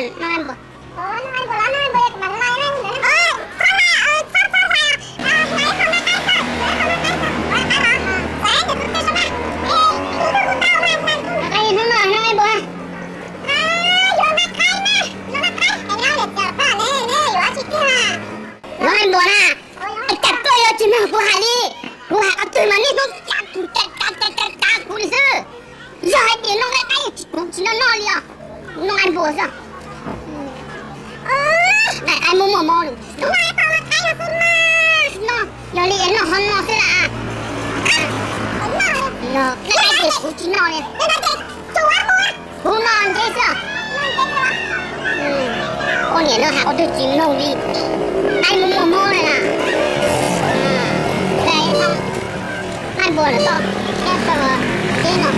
Noj nqaij npua. Noj nqaij npua na. Cas koj yuav tsis mloog kuv hais li? Kuv hais qhov twg mas nej hnub cas kuv li xwb. Yog hais tias noj nqaij qaib kuv tsis noj noj li os. Noj nqaij npua xwb. Nqaij qaib muaj muaj mob li. Yog li es noj qhov no xwb las. Noj nqaij qaib ces kuv tsis noj li. Kuv noj ntse xwb. Poj niam no hais qhov twg tsis mloog li. Qaib muaj muaj mob li na. Nqaij npua lawm toj thiab txog teb no.